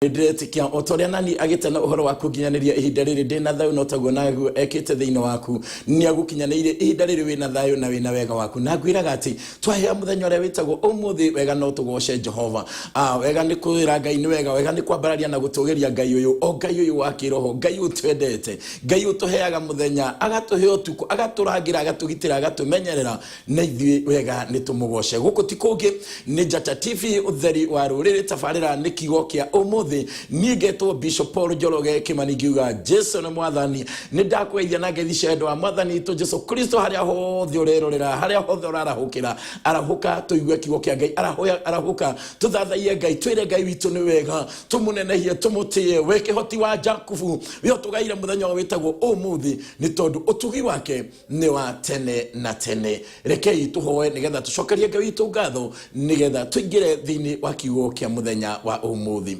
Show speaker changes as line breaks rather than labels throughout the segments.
Nĩndĩretĩkia o ta ũrĩa nani agĩte na ũhoro wa kũnginyanĩria ihinda rĩrĩ ndĩ na thayũ, no taguo naguo ekĩte thĩinĩ waku. Nĩagũkinyanĩirie ihinda rĩrĩ wĩna thayũ na wĩna wega waku. Na ngwĩraga atĩ twahĩa mũthenya ũrĩa wĩtagwo ũmũthĩ, wega no tũgoce Jehova. Wega nĩ kwĩra Ngai nĩ wega, wega nĩ kwambararia na gũtũgĩria Ngai ũyũ, o Ngai ũyũ wa kĩroho, Ngai ũtwendete, Ngai ũtũheaga mũthenya, agatũhe ũtukũ, agatũrangĩra, agatũgitĩra, agatũmenyerera. Na ithuĩ wega nĩ tũmũgoce. Gũkũ ti kũngĩ, nĩ Njata TV, ũtheri wa rũrĩrĩ. Tabarĩra nĩ kiugo kĩa ũmũthĩ. Niĩ ngetwo Bishop Paul Njoroge Kĩmani, ngiuga Jesu nĩ mwathani. Nĩ ndakũgeithia na ngeithi cia wendo wa mwathani witũ Jesu Kristo harĩa hothe ũrerorera, harĩa hothe ũrarahũkĩra. Arahũka tũigue kiugo kĩa Ngai, arahũka tũthathaiye Ngai, twĩre Ngai witũ nĩ wega, tũmũnenehie, tũmũtĩe, we kĩhoti wa Jakubu, we ũtũgaire mũthenya ũyũ wĩtagwo ũmũthĩ, nĩ tondũ ũtugi wake nĩ wa tene na tene. Rekei tũhoe nĩgetha tũcokerie Ngai witũ ngatho, nĩgetha tũingĩre thĩinĩ wa kiugo kĩa mũthenya wa ũmũthĩ.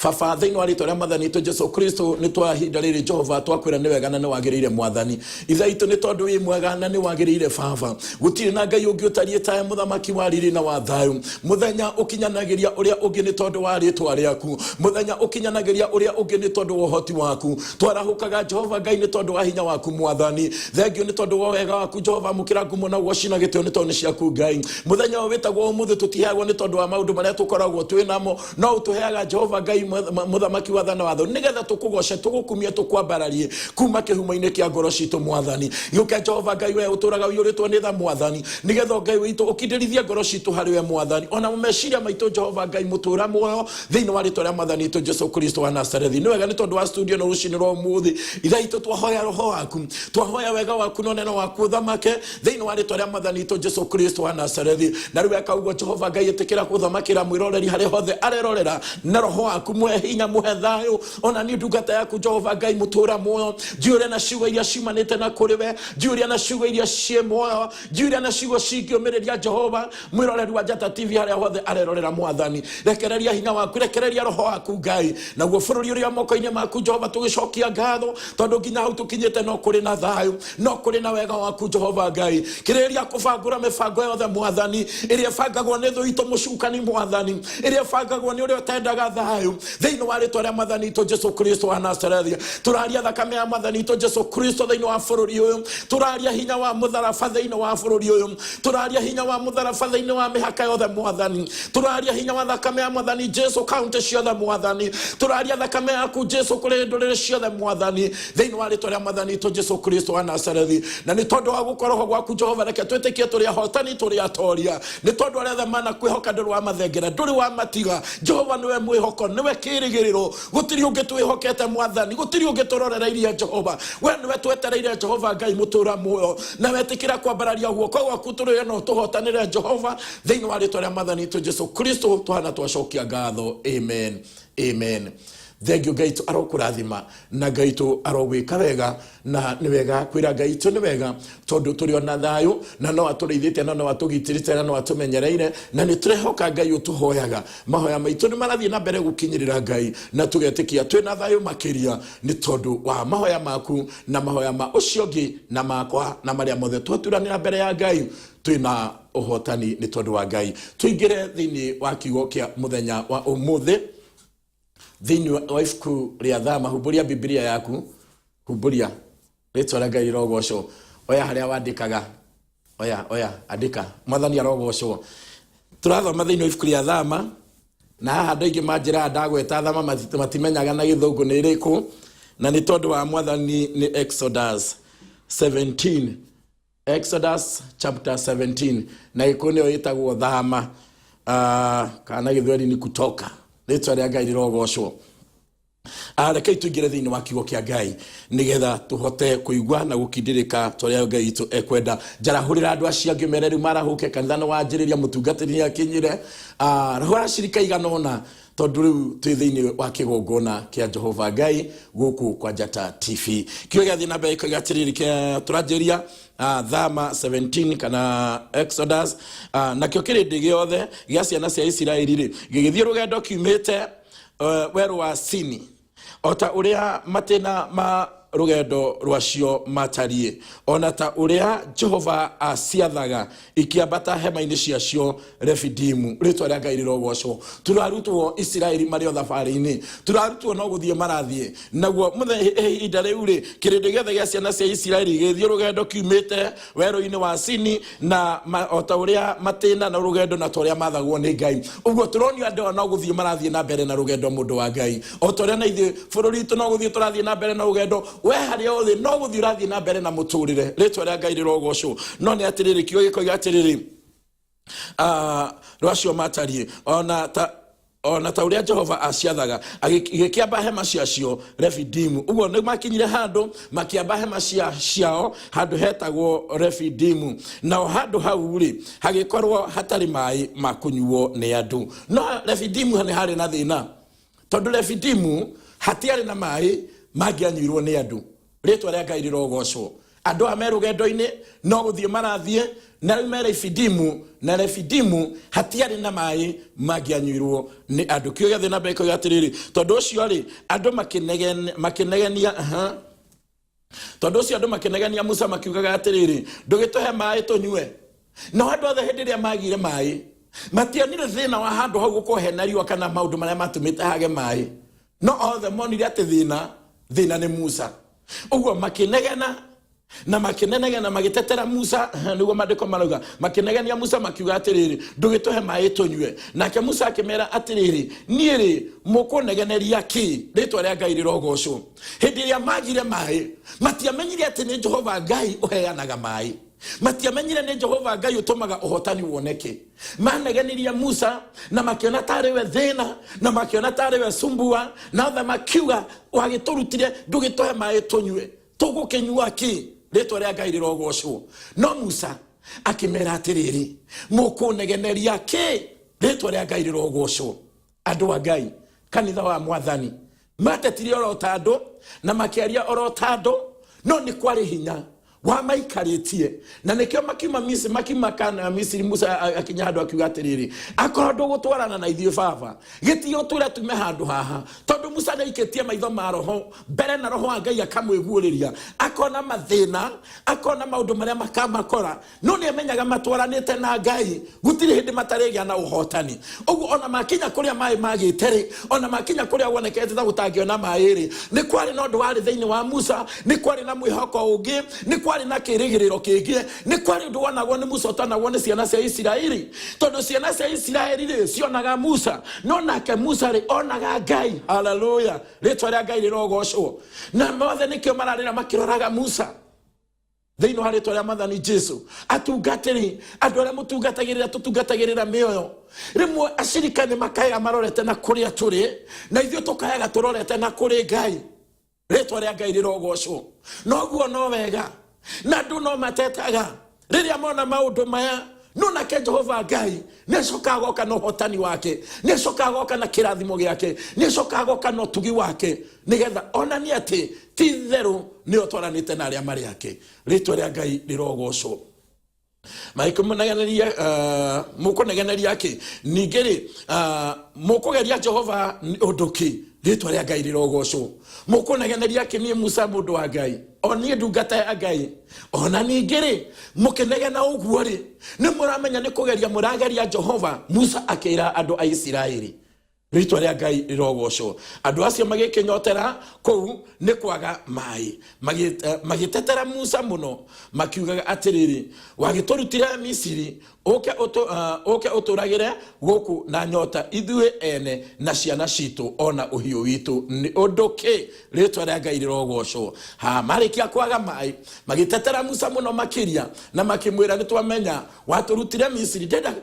Baba, thĩinĩ wa rĩtwa rĩa mwathani witũ Jesu Kristo, nĩ twa ihinda rĩrĩ Jehova twakwĩra nĩ wega na nĩ wagĩrĩire mwathani ithe witũ, nĩ tondũ wĩ mwega na nĩ wagĩrĩire baba. Gũtirĩ na Ngai ũngĩ ũtariĩ tawe, mũthamaki wa riri na wa thayũ. Mũthenya ũkinyanagĩria ũrĩa ũngĩ nĩ tondũ wa rĩtwa rĩaku, mũthenya ũkinyanagĩria ũrĩa ũngĩ nĩ tondũ wa ũhoti waku. Twarahũkaga Jehova Ngai nĩ tondũ wa hinya waku mwathani. Thengio nĩ tondũ wa wega waku Jehova. Amũkĩra ngumo na ũgoci na gĩtĩo nĩ tondũ nĩ ciaku Ngai. Mũthenya ũyũ wĩtagwo ũmũthĩ tũtiheagwo nĩ tondũ wa maũndũ marĩa tũkoragwo twĩ namo, no ũtũheaga Jehova Ngai, mũthamaki wa tha na watho, nĩgetha tũkũgoce, tũgũkumie, tũkwambararie kuma kĩhumo-inĩ kĩa ngoro citũ mwathani. Gĩũke Jehova Ngai, we ũtũraga ũiyũrĩtwo nĩ tha mwathani, nĩgetha Ngai witũ ũkindĩrithie ngoro citũ harĩ we mwathani, ona meciria maitũ Jehova Ngai mũtũra muoyo, thĩinĩ wa rĩtwa rĩa mwathani witũ Jesu Kristo wa Nazarethi. Nĩ wega nĩ tondũ wa studio na rũcinĩ rwa ũmũthĩ ithe itũ, twahoya roho waku, twahoya wega waku na ũnene waku ũthamake thĩinĩ wa rĩtwa rĩa mwathani witũ Jesu Kristo wa Nazarethi. Na rĩu eka ũguo Jehova Ngai, ĩtĩkĩra gũthamakĩra mwĩroreri harĩa hothe arerorera na roho waku, muhe hinya, muhe thayũ. Ona niĩ ndungata yaku Jehova Ngai mũtũra muoyo, njiyũre na ciugo iria ciumanĩte na kũrĩ we, njiyũria na ciugo iria ciĩ muoyo, njiyũria na ciugo cingĩũmĩrĩria Jehova mwĩroreri wa Njata TV harĩa hothe arerorera mwathani. Rekereria hinya waku, rekereria roho waku Ngai, naguo bũrũri ũrĩa moko-inĩ maku Jehova. Tũgĩcokia ngatho tondũ nginya hau tũkinyĩte no kũrĩ na thayũ, no kũrĩ na wega waku Jehova Ngai. Kĩrĩrĩria kũbangũra mĩbango yothe mwathani ĩrĩa ĩbangagwo nĩ thũ itũ mũcukani mwathani, ĩrĩa ĩbangagwo nĩ ũrĩa ũtendaga thayũ, thĩinĩ wa rĩtwa rĩa mwathani witũ Jesu Kristo wa Nazarethi. Tũraria thakame ya mwathani witũ Jesu Kristo thĩinĩ wa bũrũri ũyũ, tũraria hinya wa mũtharaba thĩinĩ wa bũrũri ũyũ, tũraria hinya wa mũtharaba thĩinĩ wa mĩhaka yothe mwathani, tũraria hinya wa thakame ya mwathani Jesu kaunti ciothe mwathani, tũraria thakame yaku Jesu kũrĩ ndũrĩrĩ ciothe mwathani, thĩinĩ wa rĩtwa rĩa mwathani witũ Jesu Kristo wa Nazarethi. Na nĩ tondũ wa gũkorwo gwaku Jehova, reke twĩtĩkie tũrĩ ahotani, tũrĩ atoria, nĩ tondũ arĩa othe manakwĩhoka ndũrĩ wa mathengera, ndũrĩ wa matiga. Jehova nĩwe mwĩhoko, nĩwe kĩrĩgĩrĩro. Gũtirĩ ũngĩ twĩhokete mwathani, gũtirĩ ũngĩ tũrorereirie Jehova, we nĩwe twetereire Jehova Ngai mũtũra muoyo. Na wetĩkĩra kwambararia guoko gwaku tũrĩe no tũhotanĩre Jehova, thĩinĩ wa rĩtwa rĩa mwathani witũ Jesu Kristo tũhana twacokia ngatho, amen, amen. Thengio. Ngai witũ arokũrathima na Ngai witũ arogwĩka wega. Na nĩ wega kwĩra Ngai witũ nĩ wega, tondũ tũrĩ ona thayũ, na no atũrĩithĩtie, na no atũgitĩrĩte, na no atũmenyereire, na nĩ tũrehoka Ngai ũtũhoyaga. Mahoya maitũ nĩ marathiĩ na mbere gũkinyĩrĩra Ngai, na tũgetĩkia twĩna thayũ makĩria nĩ tondũ wa mahoya maku na mahoya ma ũcio ũngĩ na makwa na marĩa mothe twaturanĩra mbere ya Ngai. Twĩna ũhotani nĩ tondũ wa Ngai. Tũingĩre thĩinĩ wa kiugo kĩa mũthenya wa ũmũthĩ thĩinĩ wa ibuku rĩa Thama. Humbũria Bibilia yaku, humbũria. Rĩtwa rĩa Ngai rĩrogocwo. Oya harĩa wandĩkaga, oya, oya, andĩka. Mwathani arogocwo. Tũrathoma thĩinĩ wa ibuku rĩa Thama, na haha andũ aingĩ manjĩraga ndagweta Thama matimenyaga na gĩthũngũ nĩ ĩrĩkũ, na nĩ tondũ wa mwathani nĩ Exodus 17, Exodus chapter 17, na gĩkũyũ nĩyo ĩtagwo Thama, kana na gĩthweri ni Kutoka. Rĩtwa rĩa Ngai rĩrogocwo. Rekei tũingĩre thĩinĩ wa kiugo kĩa Ngai nĩgetha tũhote kũigua na gũkindĩrĩka tũrĩa Ngai witũ ekwenda. Njarahũrĩra andũ acio angĩ, mere rĩu marahũke, kanitha nĩ wanjĩrĩria, mũtungatĩri nĩ akinyire. Rahũra cirika igana ũna, tondũ rĩu twĩ thĩinĩ wa kĩgongona kĩa Jehova Ngai gũkũ kwa Njata TV. Kiugo gĩathiĩ na mbere gĩkoiga atĩrĩrĩ, tũranjĩrĩria Thama 17 kana Exodus. Nakĩo kĩrĩndĩ gĩothe gĩa ciana cia Isiraeli rĩ, gĩgĩthiĩ rũgendo kiumĩte werũ wa Sini, o ta ũrĩa matĩna ma Rũgendo rwacio matariĩ ona ta ũrĩa Jehova aciathaga, ikĩambata hema-inĩ ciacio Refidimu. Rĩtwa rĩa Ngai rĩrogocwo. Tũrarutwo Isiraeli marĩ o thabarĩ-inĩ, tũrarutwo no gũthiĩ marathiĩ naguo ihinda rĩu rĩ, kĩrĩndĩ gĩothe gĩa ciana cia Isiraeli gĩgĩthiĩ rũgendo kiumĩte werũ-inĩ wa Sini na o ta ũrĩa matĩna na rũgendo na ta ũrĩa mathagwo nĩ Ngai. Ũguo tũronio andũ aya no gũthiĩ marathiĩ na mbere na rũgendo, mũndũ wa Ngai, o ta ũrĩa na ithuĩ bũrũri witũ no gũthiĩ tũrathiĩ na mbere na rũgendo. We harĩa ũthĩ no gũthiĩ ũrathiĩ na mbere na mũtũrĩre. Rĩtwa rĩa Ngai rĩrogocwo. No nĩ atĩrĩrĩ, kiugo gĩkoiga atĩrĩrĩ, rwacio matariĩ ona ta ũrĩa Jehova aciathaga, igĩkĩamba hema ciacio Refidimu. Ũguo nĩ makinyire handũ makĩamba hema ciao handũ hetagwo Refidimu, nao handũ hau rĩ, hagĩkorwo hatarĩ maĩ ma kũnyuo nĩ andũ. No Refidimu nĩ harĩ na thĩna, tondũ Refidimu hatiarĩ na maĩ mangĩanyuirwo nĩ andũ. Rĩtwa rĩa Ngai rĩrogocwo. Andũ aya me rũgendo-inĩ, no gũthiĩ marathiĩ, na rĩu me Refidimu, na Refidimu hatiarĩ na maĩ mangĩanyuirwo nĩ andũ. Kĩo gĩathiĩ na mbere koiga atĩrĩrĩ, tondũ ũcio rĩ, andũ makĩnegenia, aha. Tondũ ũcio andũ makĩnegenia Musa makiugaga atĩrĩrĩ, "Ndũgĩtũhe maĩ tũnyue." No andũ othe hĩndĩ ĩrĩa magire maĩ, mationire thĩna wa handũ hau gũkorwo hena riũa kana maũndũ marĩa matũmĩte hage maĩ, no othe monire atĩ thĩna nĩ Musa. Ũguo makĩnegena na makĩnenegena magĩtetera Musa. Nĩguo maandĩko marauga, makĩnegenia Musa makiuga atĩrĩrĩ, "Ndũgĩtũhe maĩ tũnyue." Nake Musa akĩmera atĩrĩrĩ, "Niĩ rĩ, mũkũnegeneria kĩ?" Rĩtwa rĩa Ngai rĩrogocwo. Hĩndĩ ĩrĩa magire maĩ, matiamenyire atĩ nĩ Jehova Ngai ũheanaga maĩ, matiamenyire nĩ Jehova Ngai ũtũmaga ũhotani woneke. Manegenirie Musa na makĩona tarĩ we thĩna, na makĩona tarĩ we sumbua, na othe makiuga, "Wagĩtũrutire ndũgĩtũhe maĩ tũnyue, tũgũkĩnyua kĩ?" Rĩtwa rĩa Ngai rĩrogocwo. No Musa akĩmera atĩrĩrĩ, "Mũkũnegeneria kĩ?" Rĩtwa rĩa Ngai rĩrogocwo. Andũ a Ngai, kanitha wa Mwathani, matetire oro ta andũ na makĩaria oro ta andũ, no nĩ kwarĩ hinya wamaikarĩtie, na nĩkĩo makiuma Misiri, makiuma kana Misiri. Musa akinya handũ akiuga atĩrĩrĩ, "Akorwo ndũgũtwarana na ithuĩ, baba, gĩtigo twĩre tume handũ haha." Tondũ Musa nĩaikĩtie maitho ma roho mbere, na roho wa Ngai akamwĩguũrĩria, akona mathĩna, akona maũndũ marĩa makamakora, no nĩ amenyaga matwaranĩte na Ngai gũtirĩ hĩndĩ matarĩgĩa na ũhotani. Ũguo ona makinya kũrĩa maĩ magĩte rĩ, ona makinya kũrĩa wonekete ta gũtangĩona maĩ rĩ, nĩ kwarĩ na ũndũ warĩ thĩinĩ wa Musa, nĩ kwarĩ na mwĩhoko ũngĩ, nĩ kwarĩ na kĩrĩgĩrĩro kĩngĩ, nĩ kwarĩ ũndũ wonagwo nĩ Musa ũtanagwo nĩ ciana cia Isiraeli. Tondũ ciana cia Isiraeli rĩ, cionaga Musa, no nake Musa rĩ, onaga Ngai. Haleluya, rĩtwa rĩa Ngai rĩrogocwo. Na mothe nĩkĩo mararĩra makĩroraga Musa. Thĩinĩ wa rĩtwa rĩa Mwathani Jesu, atungatĩri, andũ arĩa mũtungatagĩrĩra, tũtungatagĩrĩra mĩoyo. Rĩmwe acirika nĩ makayaga marorete na kũrĩa tũrĩ, na ithuĩ tũkayaga tũrorete na kũrĩ Ngai. Rĩtwa rĩa Ngai rĩrogocwo. Noguo no wega, na andũ no matetaga rĩrĩa mona maũndũ maya, no nake Jehova Ngai nĩ acokaga goka na ũhotani wake, nĩ acokaga goka na kĩrathimo gĩake, nĩ acokaga goka na ũtugi wake, nĩgetha onanie atĩ ti itherũ nĩ ũtwaranĩte na arĩa marĩ ake. Rĩtwa rĩa Ngai rĩrogocwo. Magĩkĩmũnegeneria, "Mũkũnegeneria kĩ? Ningĩ rĩ, mũkũgeria Jehova nĩ ũndũ kĩ?" Rĩtwa rĩa Ngai rĩrogocwo. "Mũkũnegeneria kĩ niĩ Musa, mũndũ wa Ngai, o niĩ ndungata ya Ngai? Ona ningĩ rĩ, mũkĩnegena ũguo rĩ, nĩ mũramenya nĩ kũgeria mũrageria Jehova?" Musa akĩra andũ a Isiraeli. Rĩtwa rĩa Ngai rĩrogocwo. Andũ acio magĩkĩnyotera kũu nĩ kwaga maĩ. Magĩtetera Musa mũno makiugaga atĩrĩrĩ, "Wagĩtũrutire Misiri ũke ũtũragĩre gũkũ na nyota, ithuĩ ene na ciana citũ ona ũhiũ witũ, nĩ ũndũ kĩ?" Rĩtwa rĩa Ngai rĩrogocwo. Ha marĩkia kwaga maĩ, magĩtetera Musa mũno makĩria na makĩmwĩra, "Nĩ twamenya watũrutire Misiri, ndenda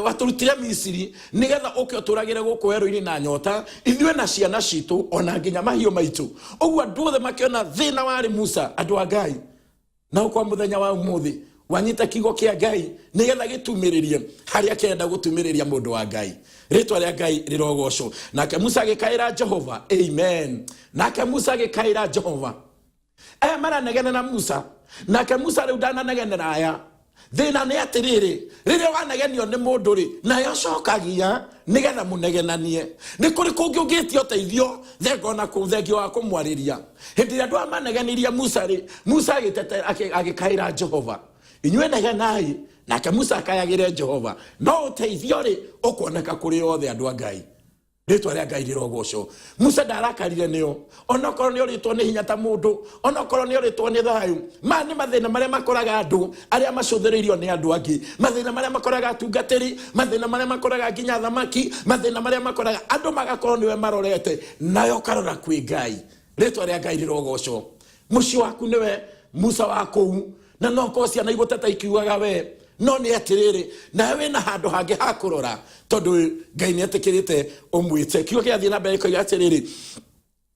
watũrutire Misiri nĩgetha ũke ũtũragĩre gũkũ werũ-inĩ na nyota, ithuĩ na ciana citũ ona nginya mahiũ maitũ." Ũguo andũ othe makĩona thĩna warĩ Musa. Andũ a Ngai, na kwa muthenya wa umuthi wanyita kiugo kia Ngai nigetha gitumiririe haria kĩrenda gũtumĩrĩria, mũndũ wa Ngai, rĩtwa rĩa Ngai rĩrogocwo. Nake Musa agĩkaĩra Jehova. Amen. Nake Musa agĩkaĩra Jehova. Aya maranegene na Musa, nake Musa rĩu ndananegenera aya. Thĩna nĩ atĩrĩrĩ, rĩrĩa wanegenio nĩ mũndũ rĩ, nayo acokagia. Nĩgetha mũnegenanie. Nĩ kũrĩ kũngĩ ũngĩtia ũteithio thenga ona kũu thengio wa kũmwarĩria. Hĩndĩ ĩrĩa andũ aya manegenirie Musa rĩ, Musa agĩtete agĩkaĩra Jehova. Inyuĩ negenai, nake Musa akayagĩre Jehova. No ũteithio rĩ, ũkuoneka kũrĩ othe andũ a Ngai. Rĩtwa rĩa Ngai rĩrogocwo. Musa ndarakarire nĩo, onokorwo nĩ orĩtwo nĩ hinya ta mũndũ, onokorwo nĩ orĩtwo nĩ thayũ. Maya nĩ mathĩna marĩa makoraga andũ arĩa macũthĩrĩirio nĩ andũ angĩ, mathĩna marĩa makoraga atungatĩri, mathĩna marĩa makoraga nginya athamaki, mathĩna marĩa makoraga andũ magakorwo nĩwe marorete, nawe ũkarora kwĩ Ngai. Rĩtwa rĩa Ngai rĩrogocwo. Mũciĩ waku nĩwe Musa wa kũu, na no korwo ciana igũteta ikiugaga we, no nĩ atĩrĩrĩ, nawe wĩna handũ hangĩ ha kũrora, tondũ Ngai nĩ etĩkĩrĩte ũmwĩte. Kiugo kĩrathiĩ na mbere gĩkoiga atĩrĩrĩ,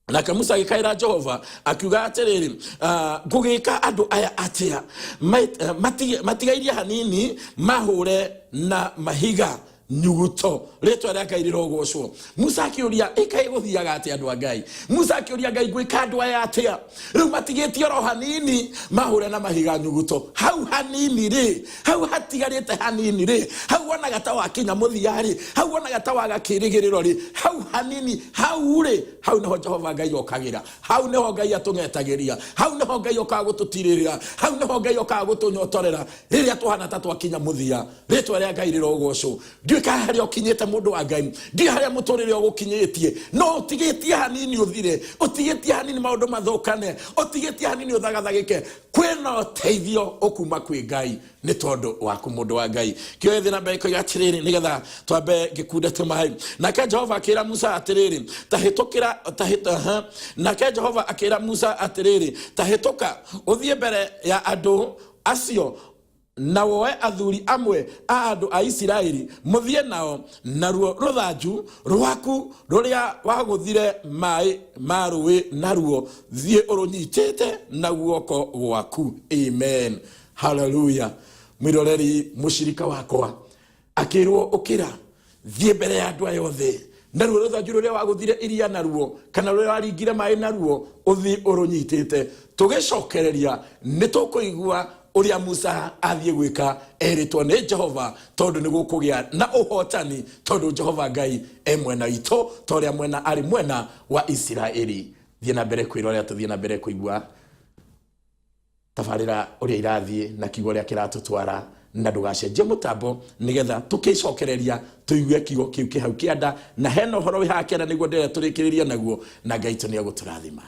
nake Musa agĩkaĩra Jehova akiuga atĩrĩrĩ, ngũgĩka andũ aya atĩa? Matigairie hanini mahũre na mahiga nyuguto. Rĩtwa rĩa Ngai rĩrogocwo. Musa akĩũria, ĩkaĩ gũthiaga atĩa andũ a Ngai? Musa akĩũria Ngai, ngwĩka andũ aya atĩa? Rĩu matigĩtie oro hanini mahũre na mahiga nyuguto. Hau hanini rĩ, hau hatigarĩte hanini rĩ, hau wonaga ta wakinya mũthia rĩ, hau wonaga ta waga kĩrĩgĩrĩro rĩ, hau hanini, hau rĩ, hau nĩho Jehova Ngai okagĩra, hau nĩho Ngai atũng'etagĩria, hau nĩho Ngai okaga gũtũtirĩrĩra, hau nĩho Ngai okaga gũtũnyotorera rĩrĩa tũhana ta twakinya mũthia. Rĩtwa rĩa Ngai rĩrogocwo. Ndiũĩ kana harĩa ũkinyĩte mũndũ wa Ngai, ndiũĩ harĩa mũtũrĩre ũgũkinyĩtie, no ũtigĩtie hanini ũthire, ũtigĩtie hanini maũndũ mathũkane, ũtigĩtie hanini ũthagathagĩke. Kwĩna ũteithio ũkuma kwĩ Ngai nĩ tondũ waku mũndũ wa Ngai. Kĩo ĩthĩ na mbere ĩkoiga atĩrĩrĩ, nĩgetha twambe ngĩkunde tũmaĩ. Nake Jehova akĩra Musa atĩrĩrĩ, tahĩtũkĩra, tahĩtũ, aha. Nake Jehova akĩra Musa atĩrĩrĩ, tahĩtũka ũthiĩ mbere ya andũ acio, na woe athuri amwe a andũ a Isiraeli mũthiĩ nao, naruo rũthanju rwaku rũrĩa wagũthire maĩ ma rũĩ naruo, thiĩ ũrũnyitĩte na guoko gwaku. Amen, haleluya. Mwĩroreri mũcirika wakwa akĩrwo, ũkĩra thiĩ mbere ya andũ aya othe, naruo rũthanju rũrĩa wagũthire iria naruo, kana rũrĩa waringire maĩ naruo, ũthiĩ ũrũnyitĩte. Tũgĩcokereria nĩ tũkũigua ũrĩa Musa athiĩ gwĩka erĩtwo nĩ Jehova, tondũ nĩ gũkũgĩa na ũhotani, tondũ Jehova Ngai e mwena witũ ta ũrĩa mwena arĩ mwena wa Isiraeli. Thiĩ na mbere kwĩrorera, tũthiĩ na mbere kũigua tabarĩra ũrĩa irathiĩ na kiugo ũrĩa kĩratũtwara, na ndũgacenjie mũtambo nĩgetha tũkĩcokereria tũigue kiugo kĩu kĩ hau kĩanda, na hena ũhoro wĩ haha kĩanda nĩguo ndĩrenda tũrĩkĩrĩrie naguo, na Ngai tũ nĩ egũtũrathima.